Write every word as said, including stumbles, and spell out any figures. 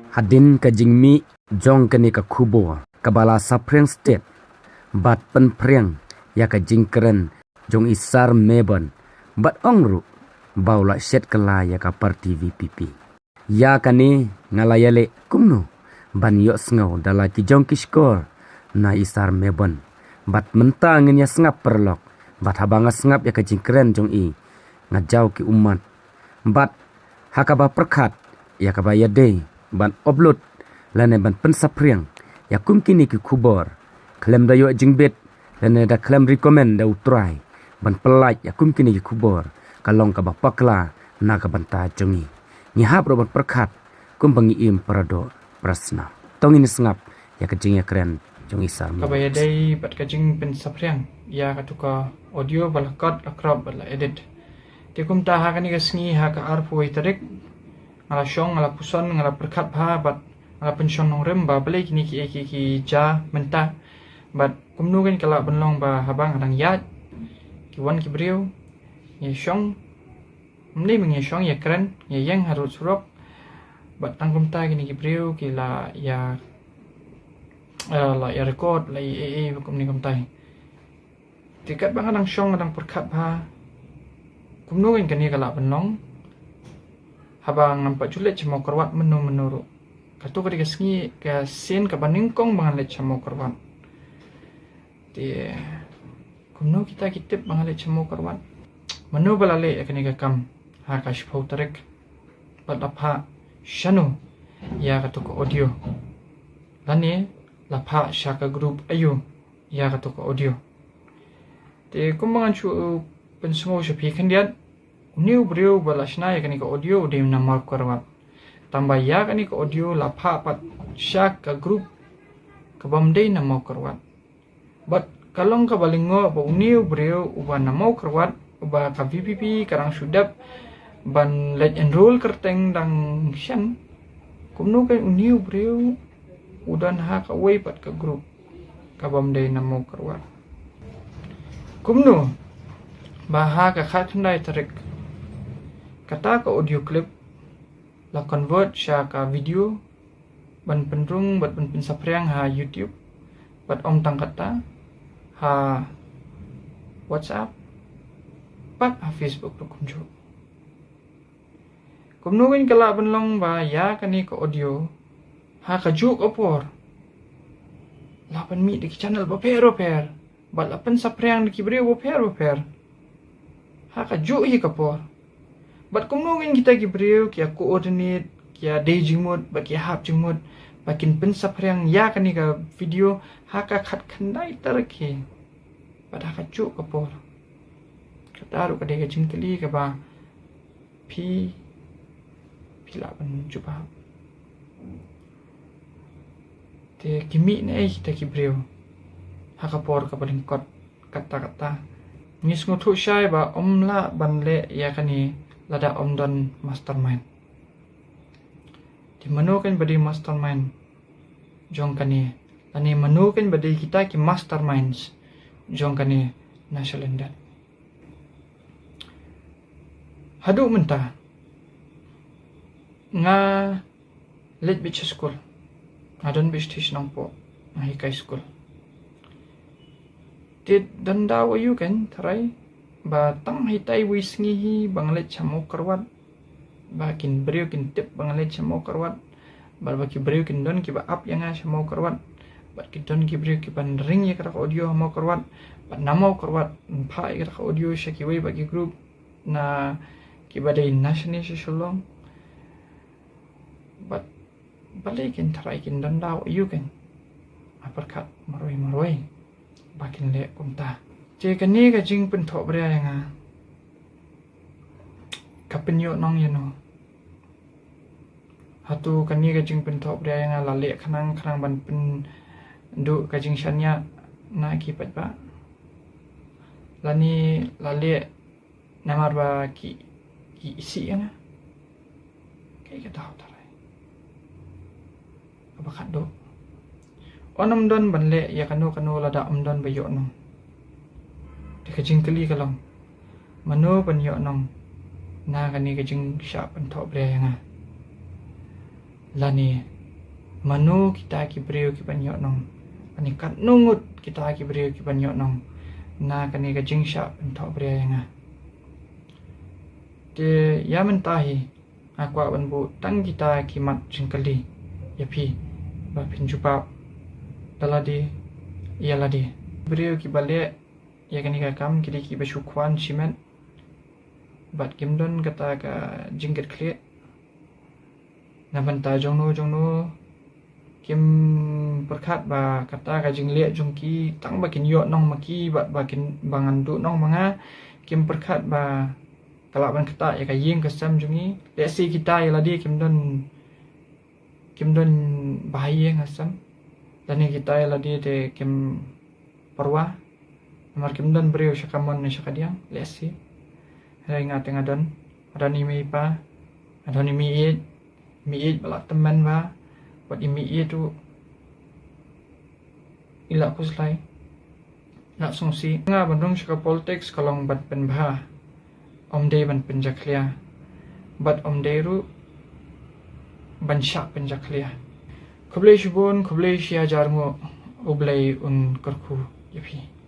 Hadien ka jingmih jong kane ka khubor kaba la saphriang stet bad pynphriang ïa ka jingkren jong i Sir Mebon bad ong ruh ba u la shet kylla ïa ka party V P P. Ïa kane nga la ïaleh kumno ban ïohsngew da la ki jong ki shkor na i Sir Mebon. Bad mynta ngin ïa sngap paralok bad haba nga sngap ïa ka jingkren jong i nga jaw ki ummat. Bad ha kaba pyrkhat ïa kaba ïadei ban upload lane ban pynsaphriang ïa kum kine ki khubor khlem da ïoh jingbit lane da khlem recommend da u Trai ban pyllait ïa kum kine ki khubor ka long kaba bakla na ka bynta jong ngi. Ngi hap ruh ban pyrkhat kumba ngi im para doh para snam. To ngin sngap ïa ka jingïakren jong i Sir Mebon. Kaba ïadei bad ka jingpynsaphriang ïa katu ka audio ba la kot, la crop bad la edit. Te kumta ha kane ka sngi ha ka arphew tarik nga la shong, nga la puson, nga la pyrkhat bha bad nga la pynshong nongrim ba balei kine ki, ki, ki jia mynta. Bad kumno kan ka lah ban long ba haba nga dang ïaid ki wan ki briew, ngi shong, mynta mynta ngi shong ïakren, ngi ïeng harud surok. Bad tang kumta kine ki briew ki la ïa, eh, la ïa record, la ïa, eh, eh, kumne kumta. Te katba nga dang shong nga dang pyrkhat bha kumno kan kane ka lah ban long. Haba ngam pat ju leit sha Mawkyrwat mynno mynno ruh. Katu ka dei ka sngi, ka sien kaba nyngkong ba ngan leit sha Mawkyrwat. Te kumno kita ki tip ba ngan leit sha Mawkyrwat? Mano ba la leh ïa kane ka kam ha ka shiphew tarik? Bad la phah shano ïa katu ka audio? Lane la phah sha ka group aïu ïa katu ka audio? Te kumba ngan shu pynsngew sha phi khyndiat, une u briew ba la shna ïa kane ka audio u dei na Mawkyrwat. Tangba ïa kane ka audio la phah pat sha ka group kabym dei na Mawkyrwat. Bad ka long kaba lyngngoh ba une u briew uba na Mawkyrwat, uba ka V P P ka dang shu dep ban leit enroll kyrteng dang shen, kumno kan une u briew u don ha kawei pat ka group kabym dei na Mawkyrwat? Kumno ba ha ka khatkhyndai tarik kata ka audio clip la convert sha ka video ban pynrung bad ban pynsaphriang ha YouTube, bad ym tang kata, ha WhatsApp bad ha Facebook ruh kumjuh? Kumno kan ka lah ban long ba ïa kane ka audio ha kajuh ka por la pynmih da ki channel bapher bapher bad la pynsaphriang da ki briew bapher bapher ha kajuh hi ka por? Bad kumno kan kita ki briew ki ïa coordinate, ki ïa dei jingmut bad ki ïa hap jingmut ba kin pynsaphriang ïa kane ka video ha ka khatkhyndai tarik hi bad ha kajuh ka por? Kata ruh ka dei ka jingkylli kaba phi, phi lah ban jubab. Te ki mih naei kita ki briew ha ka por kaba lyngkot katta katta? Ngi sngewthuh shai ba ym lah ban leh ïa kane lada ym don mastermind. Te mano kan ba dei mastermind jong kane, lane mano kan ba dei kita ki masterminds jong kane na shalyndet? Haduh mynta nga leit beit sha skul, nga don beit sha Nongpoh, nga hikai skul. Te don daw aïu kan tharai ba tang haitai wei sngi hi ba nga leit sha Mawkyrwat, ba kin briew kin tip ba nga leit sha Mawkyrwat, bad ba ki briew kin don kiba ap ïa nga sha Mawkyrwat, bad ki don ki briew kiban ring ïa kata ka audio ha Mawkyrwat, bad na Mawkyrwat yn phah ïa kata ka audio sha kiwei pat ki group na kiba dei na shane sha Shillong. Bad balei kin tharai kin don daw aïu kan? Nga pyrkhat marwei marwei ba kin leh kumta. Te kane ka jingpynthohbria ïa nga ka pynïoh nong ïano? Hato kane ka jingpynthohbria ïa nga la leh khnang khnang ban pynduh ka jingshaniah na ki paidbah, lane la leh namar ba ki, ki isih ïa nga? Kaei kata, tharai kaba khatduh, un ym don ban leh ïa kano kano lada ym don ba ïoh nong. Te ka jingkylli ka long, mano ban ïoh nong na kane ka jingshah pynthohbria ïa nga? Lane Mano kita ki briew ki ban ïoh nong? Ani katno ngut kita ki briew ki ban ïoh nong na kane ka jingshah pynthohbria ïa nga? Te ïa mynta hi nga kwah ban buh tang kita ki mat jingkylli ïa phi, ba phin jubab da lade ïa lade. Briew ki ba leh ïa kane ka kam ki dei ki ba shu kwah shimet bad kim don kata ka jingkitkhlieh. Na bynta jongno jongno kim pyrkhat ba kata ka jingleh jong ki tang ba kin ïoh nong ma ki bad ba kin, ba ngan duh nong ma nga. Kim pyrkhat ba ka lah ban ktah ïa ka ïing ka sem jong ngi. Lehse kita ïa lade kim don, kim don ba ha ïing ha sem. Lane kita ïa lade te kim pyrwa, namar kim don briew sha ka mon ne sha ka diang, lehse. Hynrei nga te nga don, nga don i mei i pa, nga don i mei ïeit, i mei ïeit ba la tymmen bha, bad i mei ïeit ruh i la khuslai, la sngewsih. Nga ban rung sha ka politics ka long ban pynbha, ym dei ban pynjakhlia, bad ym dei ruh ban shah pynjakhlia. Khublei shibun, khublei shi hajar nguh, U Blei un kyrkhu ïa phi.